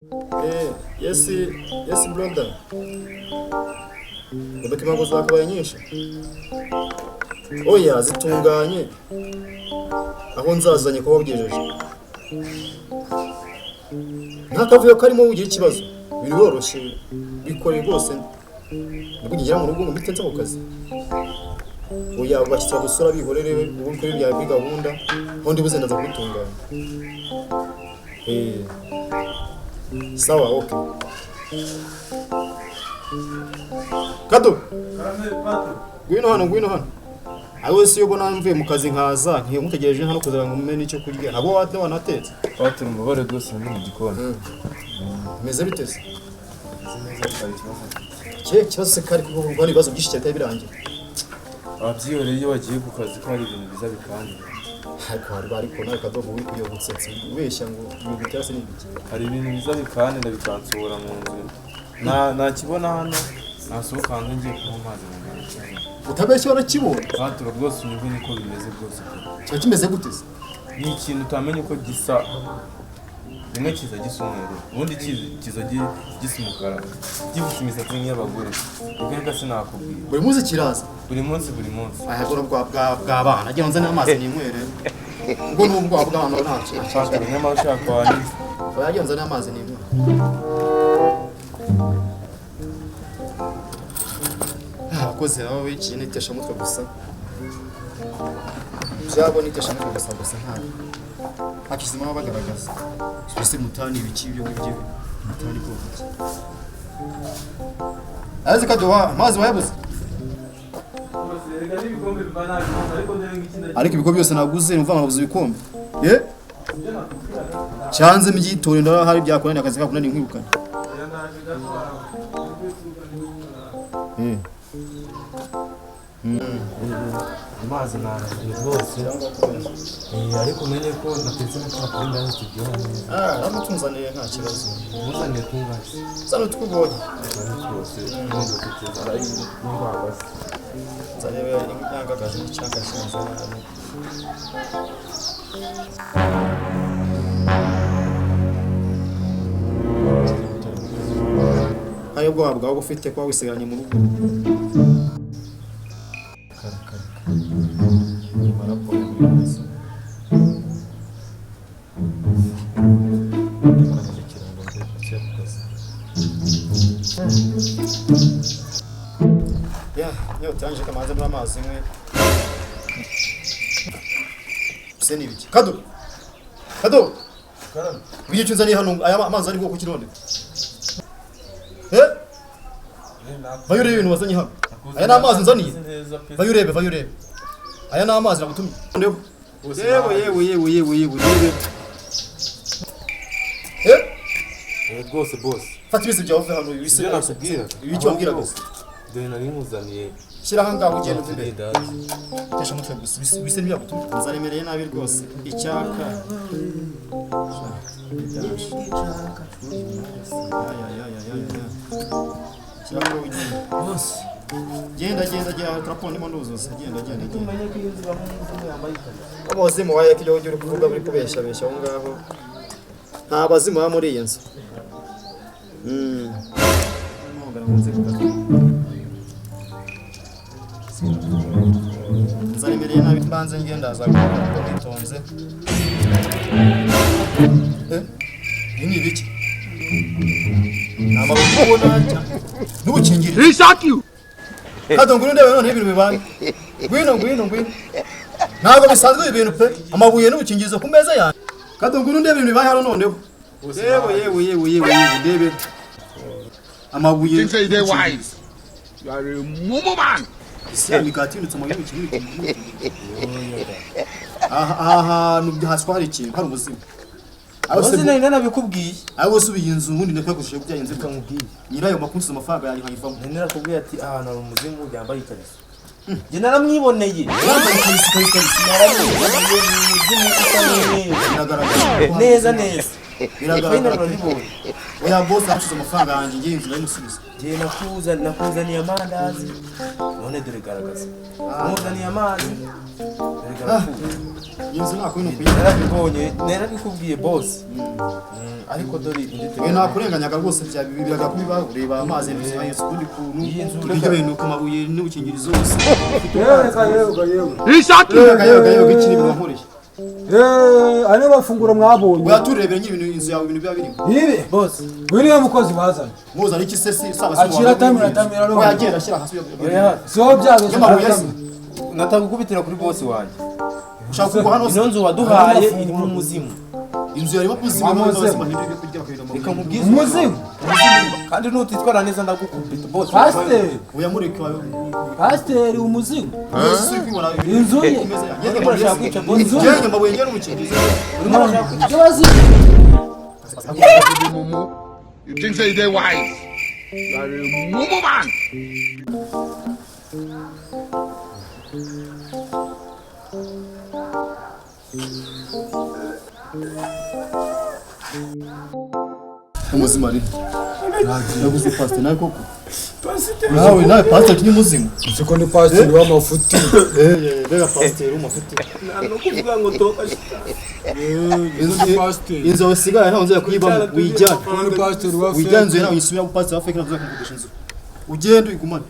Yes, yes brother. Imodoka impamvu zakabaye nyinshi. Oya zitunganye aho nzazanye kuba wabwijeje. Nta kavuyo karimo ugira ikibazo. Biroroshye bikore rwose. Nibwo ngera mu rugo ngo mpite nza ku kazi. Oya bashyitsi badusura bihorere ubu kuri bya kuri gahunda aho ndibuze ndaza kubitunganya. Eh. Sawa, okay. Kado. Ngwino hano, ngwino hano. Aho si ubona mvuye mu kazi nkaza ntimutegereje hano kugira ngo mumenye icyo kurya. Nabo wate wanatetse. Patiri umubare rwose ni mu gikoni. Meze bite se? Cye kibazo se kari kuko hari ibibazo byinshi cyane birangiye. Ababyihoreye iyo bagiye ku kazi ko hari ibintu biza bikanira. Ariko hari bari ko nawe kadogo uri kuyo gutsetsa ubeshya ngo ibintu cyase ni ibiki. Hari ibintu biza bikanira bikansohora mu nzu. Nakibona hano nasohoka hanze ngiye kunywa amazi mu nzu. Utabeshya warakibonye. Patiri rwose unyumve niko bimeze rwose. Kiba kimeze gute se? Ni ikintu utamenya uko gisa. Rimwe kiza gisa umweru, ubundi kiza gisa umukara, gifite imisatsi nk'iy'abagore. Reka sinakubwira. Buri munsi kiraza. Buri munsi buri munsi. Aya bwo bw'abana agira nzane amazi ninywere. Ubwo ni ubwo bw'abana ntacyo. Patiri nyamara ushaka wanyuze. Oya nzane amazi ninywere. Abakozi nabo biciye n'iteshamutwe gusa. Byabo n'iteshamutwe gusa gusa nta. Nta kizima baba bagaragaza. Mbese mutani ibiki ibyo ngibyo mutani bwoko ki? Azi kadoha amazi wayabuze. Ariko ibikombe byose naguze numva nabuze ibikombe. Ye? Cyanze mbyitore ndara hari byakunaniye akazi kakunaniye nkwirukana. Amazi naje rwose. Ariko umenye ko natetse na ka karindazi turyoha neza. Ah, amutunzaniye nta kibazo. Muzaniye tungazi. Zano tukubonye. Rwose ntabwo mfite inzara y'indwara. Nzarebe inyangagaje n'icyanga kimeze nabi. Hari ubwoba bwawe ufite kuba wisigaranye mu rugo. Ya, nyota yanje kamanze muri amazi mwe. Se ni ibiki? Kado. Kado. Ugiye cyunzaniye hano aya amazi ari bwoko kirone. Eh? Vayo urebe ibintu wazanye hano. Aya ni amazi nzaniye. Vayo urebe, vayo urebe. Aya ni amazi nagutumye. Yewe yewe yewe yewe yewe yewe. Eh? Rwose boss. Fata ibisi byawe uve hano ibisi nakubwira. Ibi icyo wambwira gusa. Dore nari nkuzaniye. Shyira aha ngaho ugenda uve imbere. Tesha umutwe gusa ibisi ntibyagutumye. Nzaremereye nabi rwose. Icyaka. Shyira aho ugenda. Boss. Genda genda genda turapona ndimo nduzuza. Genda genda genda. Umenye ko iyo nzu bamwe umuzimu yambaye ikariso. Abazimu waye ko ibyo uri kuvuga buri kubeshya besha aho ngaho. Nta bazimu baba muri iyi nzu. Nzaremereye nabi mbanze ngenda aza kuko nitonze. Ibi ni ibiki? Ni amaboko ubona n'ubukingirizo. Kado ngwino ndebe none ibintu bibaye. Ngwino ngwino ngwino. Ntabwo bisanzwe ibi bintu pe. Amabuye n'ubukingirizo ku meza yanjye. Kado ngwino ndebe ibintu bibaye hano noneho. Yewe yewe yewe yewe yewe ndebe. Amabuye. Think say they wise. You are a mumu man. Isi ya migati yunitse amabuye n'ubukingirizo. Aha hantu haswa hari ikintu hari ubuzima. Boss nari nanabikubwiye. Aho se ubiye inzu ubundi ndakwagushije byagenze bite? Nkubwiye. Nyirayo makunsuza amafaranga yanjye nkayivamo. Nari narakubwiye ati ahantu hari umuzimu yambaye ikariso. Njye naramwiboneye. Yambaye ikariso ikariso ikariso. Naramwiboneye ni umuzimu usa n'umweru. Biragaragara. Neza neza. Biragaragara. Final urabibonye. Oya boss acuza amafaranga yanjye ngiye inzu ndayimusubiza. Njye nakuzaniye amandazi. None dore garagaza. Nakuzaniye amazi. Dore garagaza. Iyi nzu nta kuntu kuyigira. Narabibonye, narabikubwiye boss. Ariko dore indi We telefone. Nakurenganyaga rwose, bya biraga kubiba. Ureba amazi yose ukundi kuntu Iyi nzu ibiryo binuka amabuye n'ubukingirizo zose. Yewe ka, yewe ka, yewe. Yewe yewe yewe, iki ni ibintu wankoreye? Eh, ane mafunguro mwabonye. Uraturebera nyine ibintu, inzu yawe, ibintu biba birimo. Ibi. Boss. Uyu niwe mukozi bazanye. Muzana iki se? Si saba si? Akira tamira, tamira we none. agenda ashyira hasi. Oya. Siho byabeze. Y'amabuye se? Nataka gukubitira kuri boss wanjye. Ushaka kugwa hano se? Ino nzu waduhaye irimo umuzimu. Inzu yarimo kuzimu. Umuzimu. Bahindura ibyo kurya bakabirira mu Reka nkubwize. Umuzimu. Kandi nutitwara neza ndagukubita, boss. Pasiteri. Uyamureke wawe. Pasiteri, umuzimu. Ese uri kwibona? Inzu ye. Ngende Urimo urashaka kwica boss. Inzu ye. Ngende amabuye, ngende n'umukingirizo. Urimo urashaka kwica. Ikibazo. Mumu. You think say they wise? You are a mumu man. Umuzima ari naguze pasiteri nawe koko, nawe pasiteri ni muzima. Siko ni pasiteri w'amafuti. Mbega pasiteri w'amafuti! No kuvuga ngo toka. Ni pasiteri. Inzu yawe isigaye ntawe nzajya kuyibamo, wijyane. Ni pasiteri wa Wijyane inzu yawe, uyisubira ku pasiteri wa fake, ntabwo nzajya kumukodesha inzu. Ugende uyigumane.